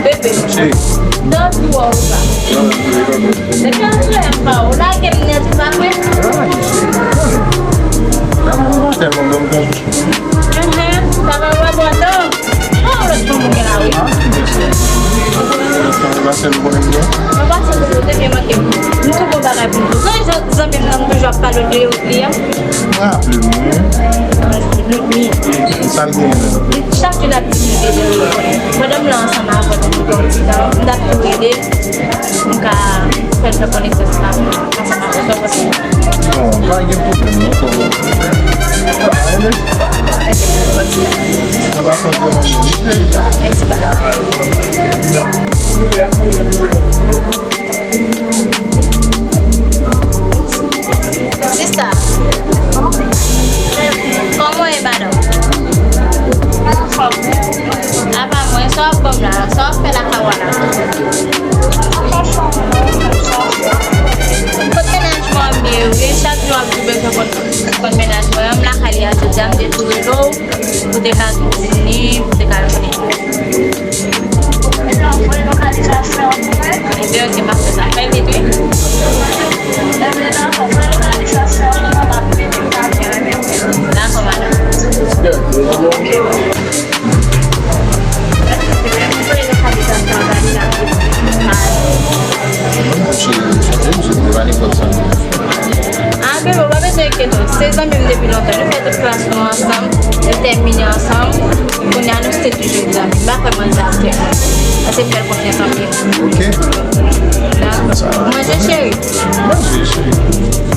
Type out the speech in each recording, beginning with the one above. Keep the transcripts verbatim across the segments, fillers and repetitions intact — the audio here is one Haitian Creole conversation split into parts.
Bebe. Cheri. Dòmi w ou pa. Depi antre m pa ou lage m nèt ou pa kwè. Enhen, sa va wè bò dò. Oh, lòt fanm ou gen la wi. Mwen pase nou konnen m gen. Mwen pase nou kote men manke m. Nou tou gon bagay pou nou. Zanmi m nan m toujou ap pale de yo. Li a? Mwen raple m wi. Sa l genyen menm? Li chak jou l ap di m li deja. Pandan m la ansanm avè w depi yon ti tan, m t ap tou rele m ka fè l fè konesans avè w. Ansanm avè w, sa w panse? Bon, pa gen pwoblèm non, kòm. Sa va santi yon moun. Mèsi, bye. Sista, kòman w ye, madanm? Apa mwen, sa w ap ban m la? Sa w ap fè lakay w la? Kot mennaj mwen an ye wi? Chak jou w ap di w bezwen konn, konn mennaj mwen an. M lakay li a jodi a, m te tou rele w. Pou te ka vin ni, pou te ka vin. Ebyen, ok, pase sa. Fè vit, wi. Dakò, madanm. Cheri, cheri, m pa nenpòt sa. Ah, bebe, ou pa bezwen enkyete w. Se zanmi m depi lontan. Nou fè tout klas nou ansanm. Nou tèmine ansanm. Kounye a, nou se toujou zanmi. M pa kwè manzè ap fè mwen. Paske m fè l konfyans anpil. Ok. Dakò. Manje, cheri. Manje, cheri.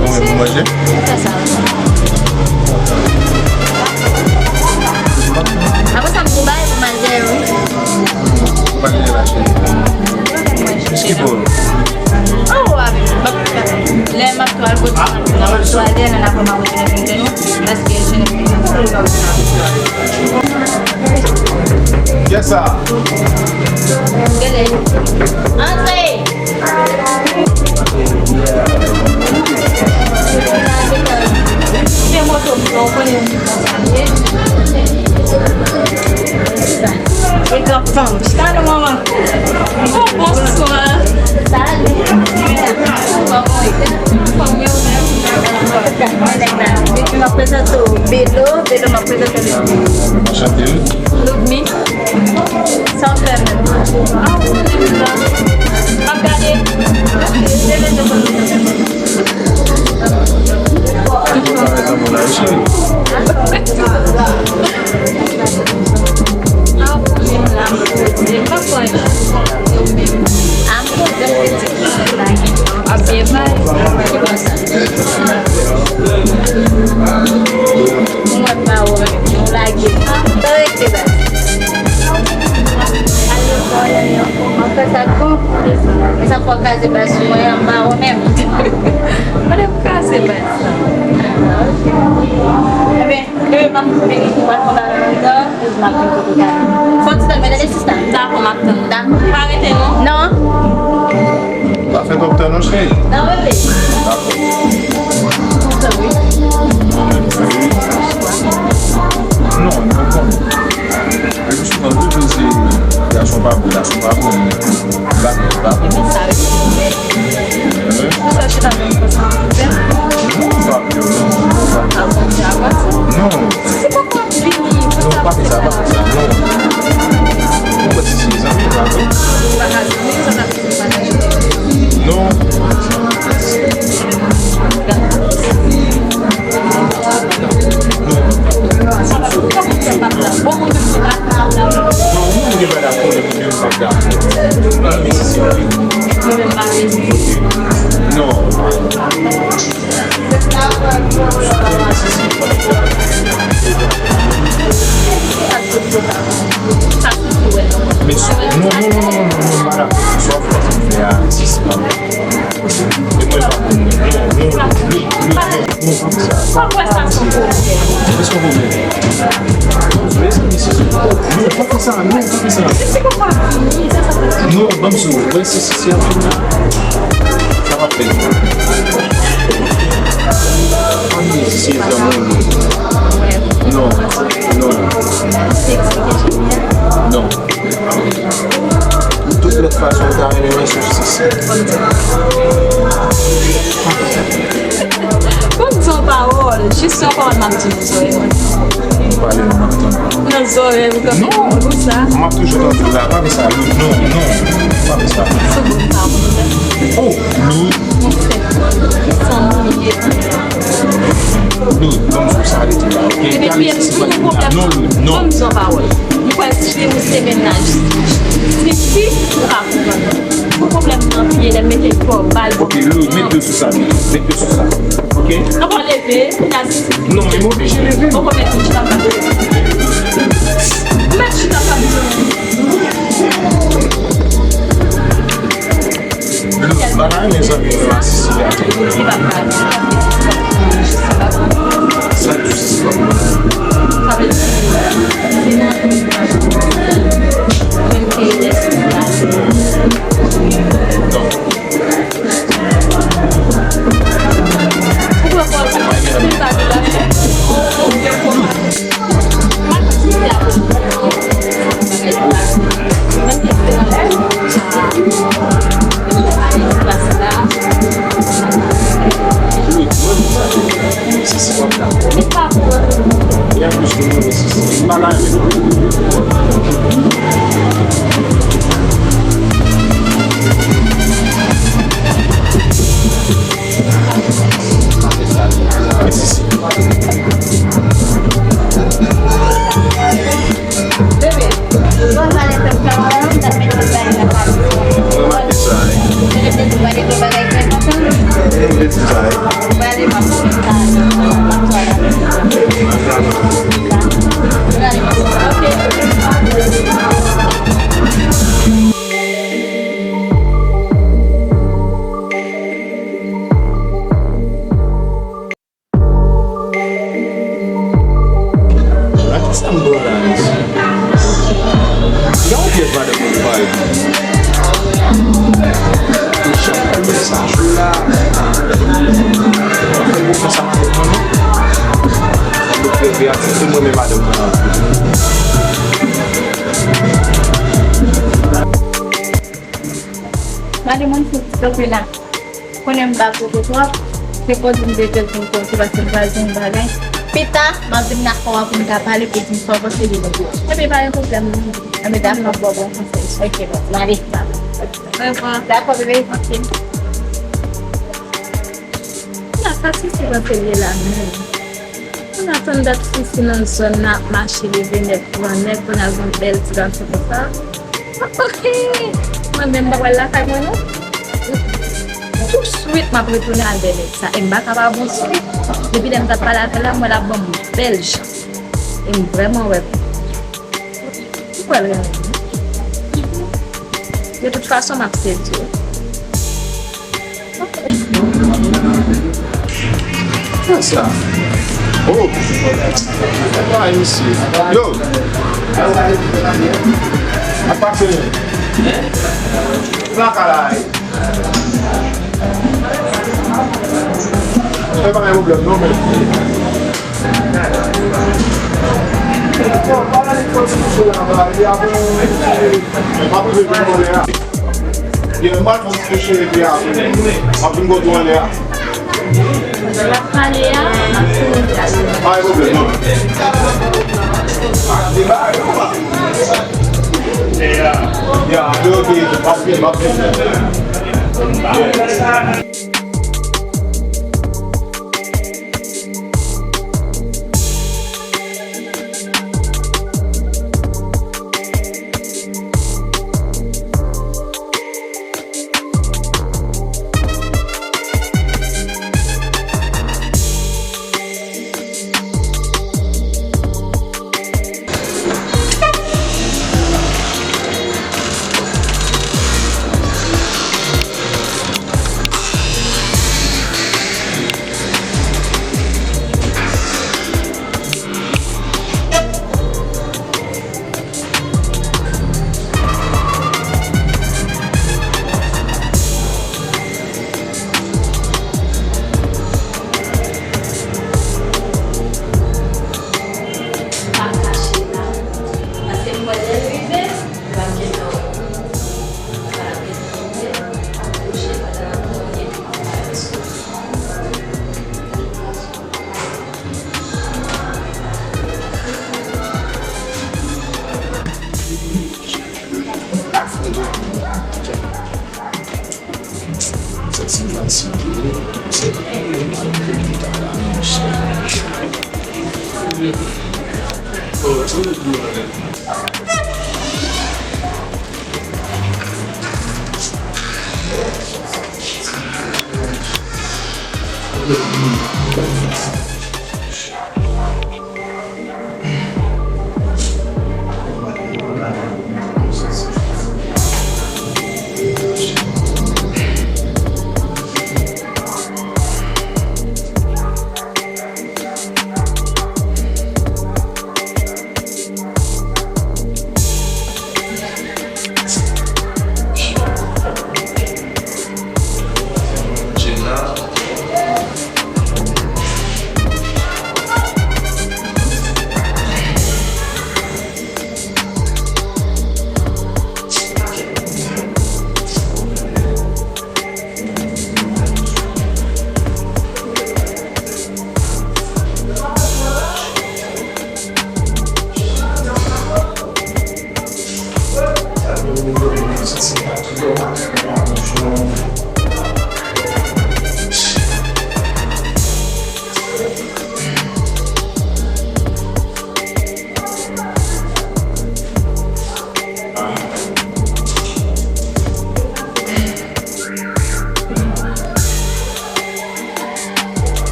Ou renmen pou manje? Fè sa. Apre sa, m tou bay pou manzè, wi. Ou pa gen la, cheri. Kis ki pou ou? Oh, w ap, lè m ap tou al kote m ap tou al, lè nan apre m ap retounen vin de nou, paske je ne puis. Kiyès sa? Gade. Antre! Se moto m pran, ou konnen. E gran fanm. Chita non, manman. Oh, bonswa. Salut. Kòman w ye? Anfòm wi, ou menm? Mwen nèg la. M ap prezante w Belo, Belo m ap prezante w Ludmi. Anchante, wi. Ludmi. Sa w fè menm? Ah, ou konnen m la. M ap gade. Mwen pa wè, nou lage. Sa rete baz. Ale, ale, ale. Mwen fè sa tou. E sa fò kraze baz sou mwen, an pa wè menm. Mwen kraze baz. Ebyen, ebyen, m ap vini. Mwen fè bagay ankò. Fò ti tann mwen, tande sista. Dakò, m ap tann. Dakò. Pa rete non. Non. Pa fè twòp tan non, cheri. Non, bebe. Dakò. Kontan, wi. Non, non, non. Epi souvan tou, se gason pa bon, gason pa bon. Ba, ba. Epi sa, wi. Hein? Sa, se la menm fason. Non, pa pè, non. Ah, bon, Dieu, avanse. Non. Se poko ap vini. Non, pa fè sa, pa fè sa, non. Ou wè si se zanmi w la, non? Pa ka zanmi, sa ta fè se pa nan jodi. Non. Non, ou menm gen bagay pou li, ou menm pa dakò. Ou menm pa dakò. Non. Men, non, non, non, non, non, non, madam. Sa w ap fè a, sispann. E mwen pa pou mwen. Non, non, non, non, non, non, pa fè sa. Pa fè sa sou pwoblèm. Èske w konprann? Mezanmi, si se, non, pa fè sa, non, pa fè sa. Se, se pou pa fini, se sa pa fini. Non, ban m sou, wè, si, si, si, ap fini. Sa pa fè. Pa fini, si, si, se moun. Non, non. Non. Non, m ap toujou tande w la, pa fè sa, Loud, non, non, pa fè sa. Oh, Loud. Loud, ban m sou sa, rete la, ok? Gade si se pa non, Loud, non. Ban m di w yon pawòl. M kwè si se menaj. Tifi, ou pa konprann. Pou pwoblèm nan fini, lè m mete kò, bal. Ok, Loud, met dlo sou sa, Loud. Met dlo sou sa. Ok? Ankò leve, Naz. Non, men m oblije leve. Ankò met dlo sou sa. Met chita sa. Loud, bagay mezanmi, nou asiste a. Sa tou se sa. Gade sa m pran la, mesye. Gade yon pyès madanm mwen pale. Deja, premye sa jou la. Fè bon fè sa madanm mwen, non. Fè bon fè, fè aksepte mwen, men madanm mwen anpil. Gade moun sou TikTok la. Konnen m pa kote twòp. Se kote m te jwenn pou m konte paske m pral di yon bagay. Pita, m ap vin nan kò a pou m ta pale pou di m sa w panse de li. Epi pa gen pwoblèm non. Enben dakò, m ap ba w bon konsèy. Ok, bon, m ale. Orevwa. Dakò, bebe. Ok. Sa, sa Sisi panse l ye la menm. Mwen atann dat Sisi nan zòn nan ap mache leve nèt, pran nèt, konn al gon bèl ti gason konsa. Ok. Mwen menm m pa pral lakay mwen non. Touswit m ap retounen al wè nèg sa. E m pa ka pa bon swit. Depi lè m t ap pale avè l la, m wè l ap ban m bèl jan. E m vrèman wè. M kwè l renmen m. De tout fason, m ap sedui l. Sa. Oh. Ay, mesye. Yo. Apa fè? Plaka la. Fè pa gen pwoblèm non, men. Ye, m pral pran ti peche epi a, m ap vin kote w anlè a. L ap pale a, m ap fini pale. Pa gen pwoblèm, non. Ya, ya, ok, ok, m ap vin, m ap vin. Yeah.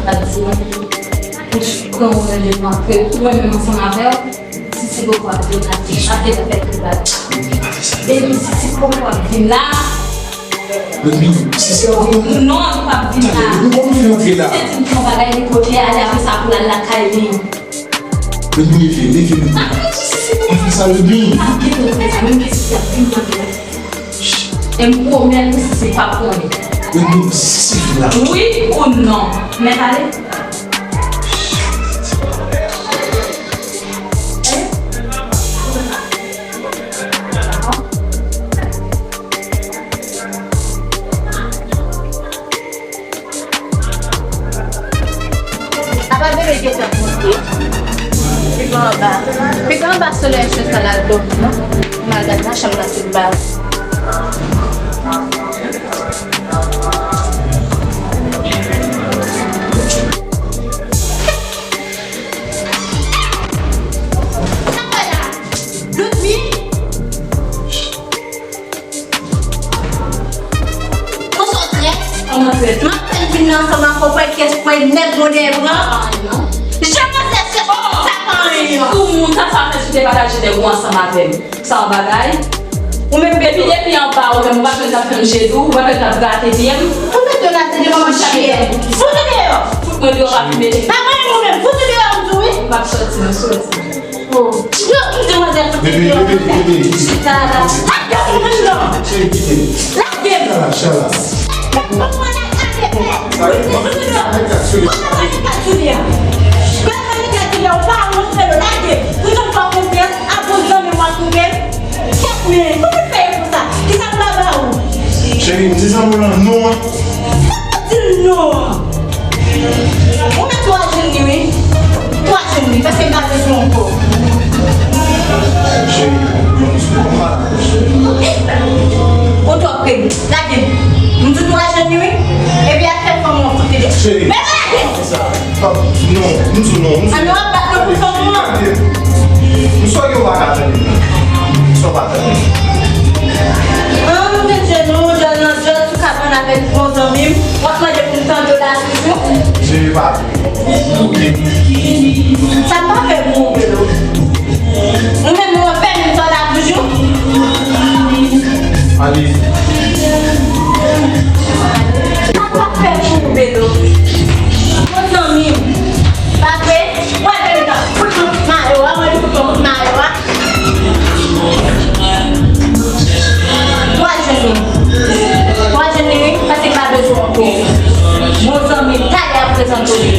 Ap di, pou pran ou randevou apre, ou wè menm ansanm avè w, si se poko ap vin la, ap vin fè tout bagay. Depi si se poko ap vin la, Sisi ap vin. Non, li p ap vin la. Tande, nou pa vle rantre la. Si se di m fè yon bagay, li pote ale, apre sa pou l al lakay li. Leve, leve, leve. Anfè sa, Ludmine. Ap gen tout sa, menm ke Sisi ap vin, mande. E m pwomèt ou, Sisi p ap konnen. Ludmine, si Sisi vin la. Wi ou non? Mèt ale? Apa bebe gentan monte. Piga anba. Piga anba solèy chèz la, l al dòmi, non? M al gad nan chanm nan si l ba. Sa fè la? Ludmine? Konsa w trèt? Kòman trèt? M apèn vin nan ansanm ak ou, kwè kès, kwè nèg mwen dèyè pran. Ah, non. Jan manzè fè sa pa anyen. Sou moun sa, sa fè si w te pataje nèg ou ansanm avè m. Sa yon bagay? Ou menm depi, depi anba, ou menm, ou pa jwenn t ap fè m je dou, ou pa jwenn t ap grate pye m. Ou mete w la, se devan mwen chak yè. Fout ou deyò. Fout mwen deyò, pa fimen. Pa mwen menm ou menm, fout ou deyò, m di w wi. M ap sòti, m sòti. Oh. Yo, m di manzè fout ou deyò. Bebe, bebe, bebe. Sa la. Lage m, non. Cheri, kite. Lage m. Chala, chala. Lage m, non. Lage m. Ou pa wont, lage. Ou janm fè konfyans a bon zanmi w ap tounen. Kèt men, kòman w fè konsa? Kisa m pa ba ou? Cheri, m di zanmi w lan non an. Sa w di l non an? Ou mèt twa joun li wi. Twa joun li, paske m pa bezwen w ankò. Cheri, yon ti pwa. Ou twò pre m. Lage m. M di twa joun li wi. Epi ap fè fanm ou an fout li de. Cheri. Men lage m. Sa. Non, m di w non, m di w non. Alò, w ap bat nou pou fanm ou an? M swè ke w pa ka tande m. M swè w pa tande m. An, nou gen djòl, nou djòl nan djòl sou kabann avèk bon zanmi m. W ap mande pou m tande w la toujou? Se pa vre. Sa pa fè gwo velo. Ou menm ou anpè menm sa w la toujou. Ale. Sa pa fè pou velo. Bon zanmi m. Pa vre? Wè, fè m nan. Fout m mayo a, mwen fout m mayo a. Twa joun li. Twa joun li, wi, paske m pa bezwen w ankò. Bon zanmi m, talè ap prezante w li.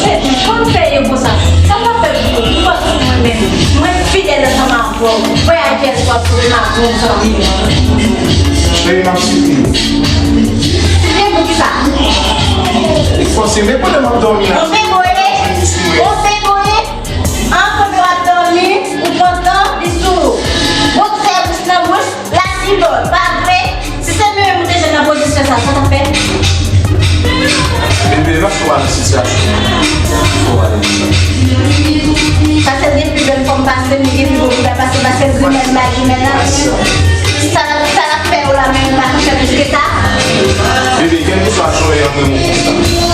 Cheri, kòman fè ye konsa? Sa pa fè pou ou, pou mwen menm. Mwen fidèl ansanm avè w. Vwayaj w ap sove m ak bon zanmi m. Cheri, m ap sipliye. Sipliye pou kisa? Li fòse, men pandan m ap dòmi la. Ou fè boye, ou fè boye. An, pandan w ap dòmi, ou pran tan, li sou ou. Bon, fè bouch nan bouch, la di lòt, pa vre? Si se nou menm ou te jwenn nan pozisyon sa, sa t ap fèt? Bebe, lòske w al nan sitiyasyon, fò w ale nan sa. Paske l gen pi bèl fòm pase m, li gen pi bon figi pase m, paske l grimèl m pa grimèl la. Sa, sa l ap fè w la menm, m pa konn fè plis ke sa. Bebe, kèlkeswa jan w ye, antre m konsa.